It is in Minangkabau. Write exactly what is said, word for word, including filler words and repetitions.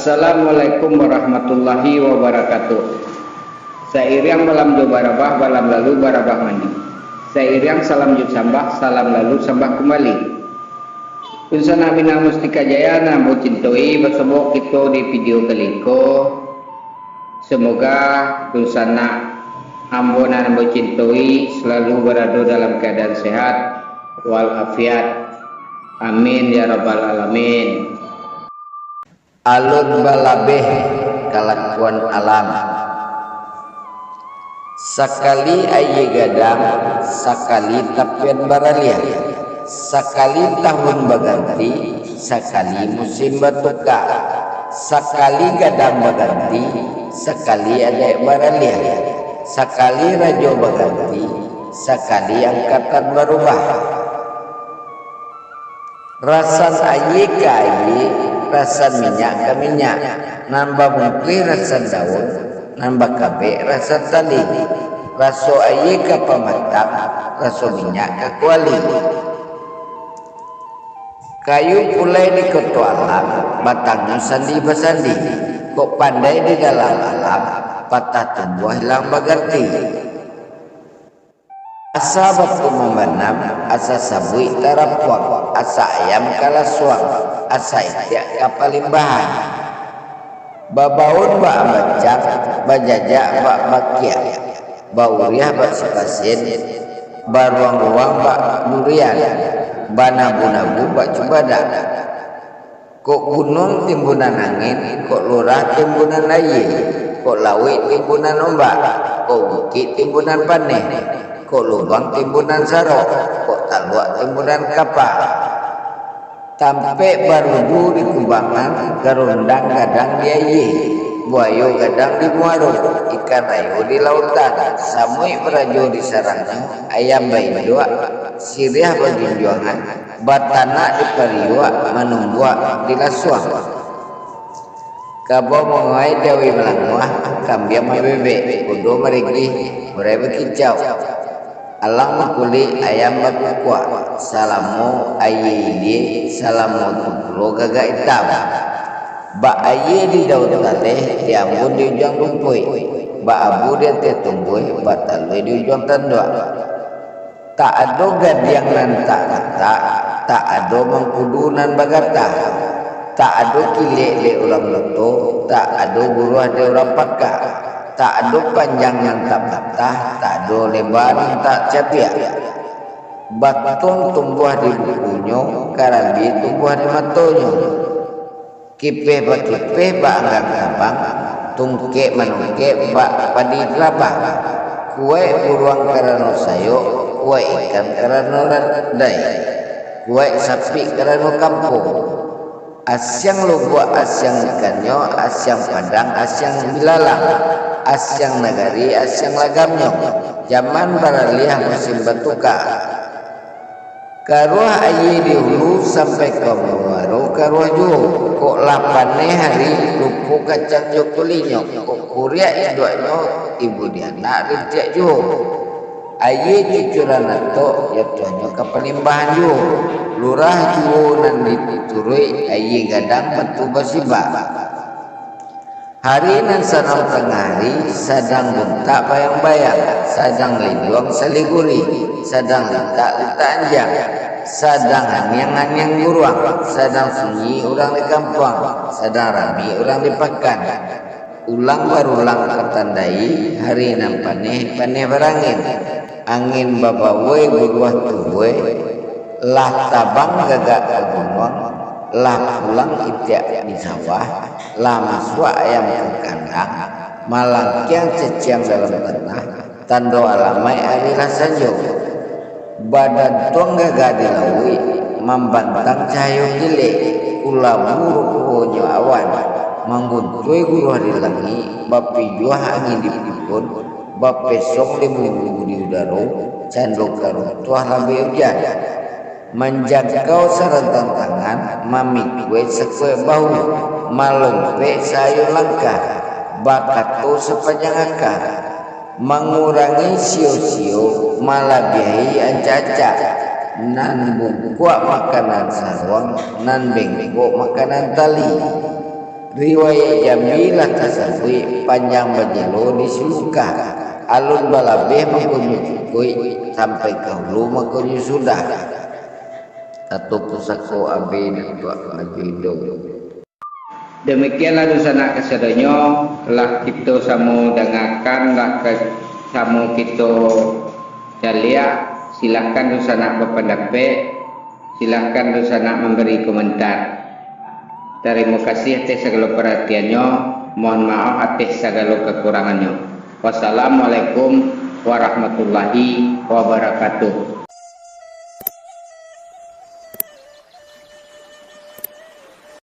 Assalamualaikum warahmatullahi wabarakatuh. Sairiang balam jo barabah, balam lalu barabah mandi. Sairiang salam jo sambah, salam lalu sambah kumbali. Dunsanak Minang Mustika Jaya nan ambo cintoi, basobok kito di video kali ko. Semoga dunsanak ambo nan ambo cintoi selalu barado dalam keadaan sehat walafiat. Amin ya rabbal alamin. Alun balabeh kalakuan alam. Sakali aia gadang, sakali tapian baraliah. Sakali tahun baganti, sakali musim batuka. Sakali gadang baganti, sakali adaik baraliah. Sakali rajo baganti, sakali angkatan barubah. Rasan aia ka aia, rasan minyak ka minyak, nan bamungkuih rasan daun, nan bakabek rasan tali, raso aia ka pamatang, raso minyak ka kuali. Kayu pulai di koto alam, batangnyo sandi basandi, kok pandai di dalam alam, patah tumbuah hilang baganti. Asa batu mambanam, asa sabuik tarapuang, asa ayam ka lasuang, asa itiak ka palimbahan. Babaun bak bacang, bajajak bak bakiak, bauriah bak sipasin, baruang-ruang bak durian, banabu-nabu bak cubadak. Kok gunuang timbunan angin, kok lurah timbunan aia, kok lauik timbunan ombak, kok bukik timbunan paneh, kok lubang timbunan sarok, kok taluak timbunan kapa. Tampek barudu di kubangan, garundang gadang di aia, buayo gadang di muaro, ikan rayo di lautan, samuik barajo di sarangnyo, ayam bainduak, siriah bajunjuangan, batanak di pariuak, manumbuak di lasuang. Kabau manguai, jawi malanguah, kambiang mambebek, kudo marigih, burai bakicau. Alang bakulik, ayam bakukuak, salamo aia ilia, salamo tu pulo gagak itam. Bak aia di daun taleh, di ambun di ujuang rumpuik, bak abu di ateh tumbuah, bak talua di ujuang tanduak. Tak ado gadiang nan tak ratak, tak ado mangkudu nan bagatah, tak ado kilek dek urang buto, tak ado buruah dek urang paka, tak ado panjang nan tak patah, tak ado leba nan tak cabiak. Batuang tumbuah di bukunyo, karambia tumbuah di matonyo. Kipeh bakipeh bak anggang tabang, tungkek manungkek bak padi labah. Kuwaik buruang karano sayok, kuwaik ikan karano radai. Kuwaik sapik karano kampuang. Asiang lubuak asiang ikannyo, asiang padang asiang bilalang, asiang nagari asiang lagamnyo. Jaman baraliah musim batuka. Karuah aia di ulu sampai ka muaro karuah juo. Kok lah paneh ari, lupo kacang jo kulinyo. Kok kuriak induaknyo, ibu di anak rintiak juo. Aia cucuran atok, jatuahnyo ka palimbahan juo. Lurah juo nan dituruik, aia gadang batu basibak. Hari nan sanang tangah hari, sadang buntak bayang-bayang, sadang linduang saliguri, sadang litak-litak anjiang, sadang aniang-aniang guruang, sadang sunyi urang di kampuang, sadang rami urang di pakan. Ulang barulang katandai, hari nan paneh, paneh barangin. Angin babawai buruah tubuai, lah tabang gagak ka gunuang, lah pulang itiak di sawah, lah masuak ayam ka kandang, malangkiang caciang dalam tanah, tando alamaik ari lah sanjo. Badantuang gagah di lauik, mambantang cahayo kilek, kulabu ruponyo awan, mangguntui guruah di langik, bapijuah angin di pupuan, bapesong di bulu di udaro, cando ka runtuah labek ujan. Manjangkau sarantang tangan, mamikua sakuek bahu, malompek saayun langkah, bakato sapanjang aka, mangurangi sio-sio, malabiahi ancak-ancak, nan bungkuak makanan saruang, nan bengkok makanan tali. Riwayat Jambi lah tasabuik, panjang bajelo di silukah. Alun balabeh mangkonyo cukuik, sampai ka hulu mangkonyo sudah. Kato pusako Abe Datuak Majuindo. Demikianlah dunsanak kasadonyo, lah kito samo dangakan, lah ka-, samo kito caliak. Silahkan dunsanak bapandapek, silahkan dunsanak mambari komentar. Tarimo kasih ateh sagalo paratiannyo, mohon maaf ateh sagalo kakurangannyo. Wassalamualaikum warahmatullahi wabarakatuh.